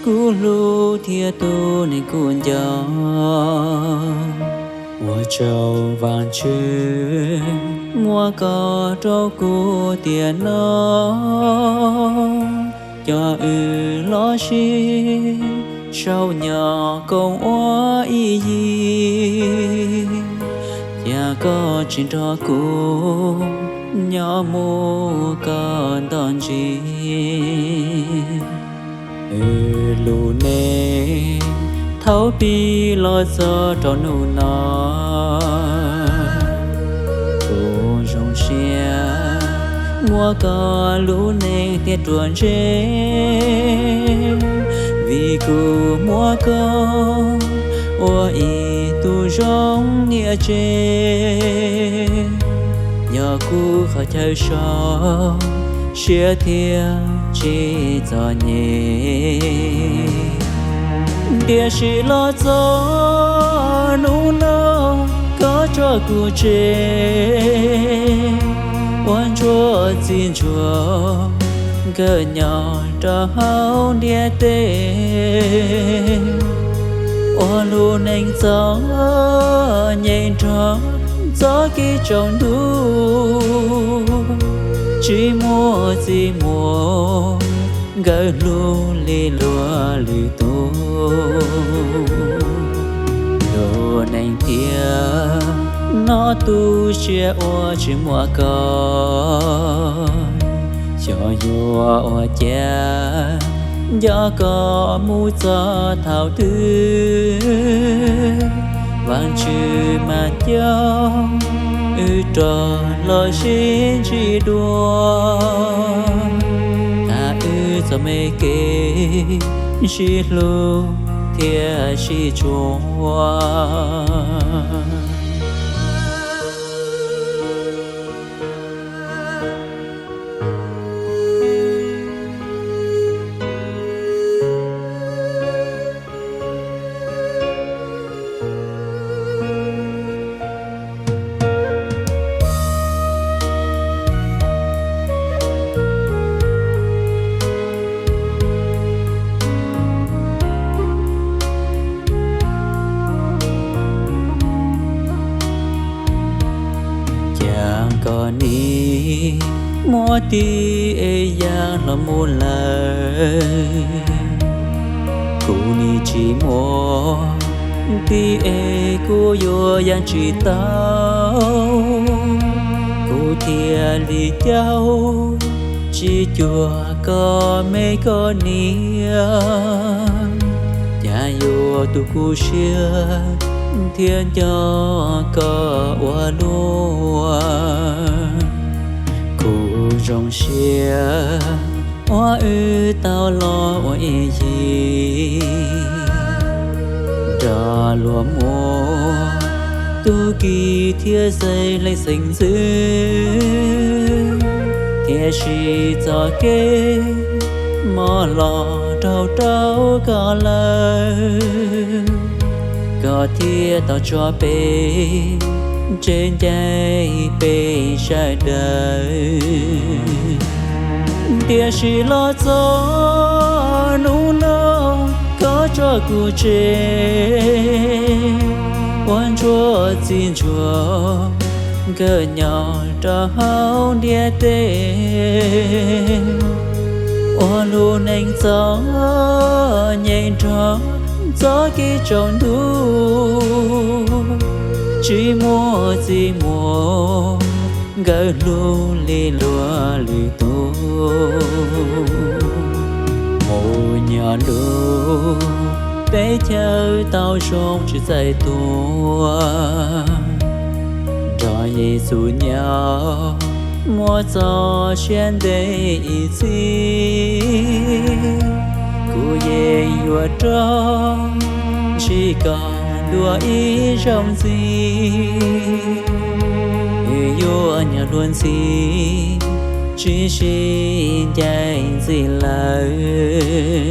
kuv hlub thiab tus neeg kuv nco. Ua tsaug Vaajtswv muab koj rau kuv tiam no, coj wb los sib sau nyob koom ua ib yig. Cas koj tsis nrog kuv nyob mus kom nto ntsis? Wb lub neej thaum pib los txog rau hnub no, kuv zoo siab muab koj lub neej thiab ruam ntseg, vim kuv muab koj ua ib tug zoo niam tsev. Yog kuv qhov chaw so siab thiab tsis txom nyem, tiam sis los txog hnub no koj tso kuv tseg ua ntsuag txiv ntsuag nkawd nyob rau hauv ntiaj teb. Ua lub neej txom nyem nrog txoj kev tsaus ntuj, tsis muaj txiv muaj nkawd hlub li luag lwm tus. Lub neej tiam no tu siab ua tsis muaj koj, xyov yuav ua cas nco koj mus txog thaum twg. Vaajtswv mas coj wb rov los sib ntsib dua, thov wb txoj me kev sib hlub thiab sib tshua. Cas koj nim muab tij es ya los mus lawm, kuv nim tsis muaj tij es kuv yuav ya tsis tau. Kuv thiaj li caum tsis cuag koj me koj niam, cas yuav tu kuv siab thiab nco koj ua luaj. Kuv zoo siab uas wb tau los ua ib yig, nrog luag muaj tub ki thiab xeeb leej xeeb ntxwv, tiam sis txoj kev mob los raug rau koj lawm, koj thiaj tau tso peb tsev ncaim peb sawv daws. Tiam sis los txog hnub no koj tso kuv tseg ua ntsuag txiv ntsuag nkawd nyob rau hauv ntiaj teb. Ua lub neej txom nyem nrog txoj kev tsaus ntuj, tsis muaj txiv muaj nkawd hlub li luag lwm tus. Mus nyob nruab teb chaws tau zoo tsis txawj tuag, nrog Yexus nyob muaj txoj sia ntev ib txhis. Kuv yeej yuav rov ntsib koj dua ib zaug ntxiv, yuav nyob luag ntxhi tsis sib ncaim ntxiv lawm.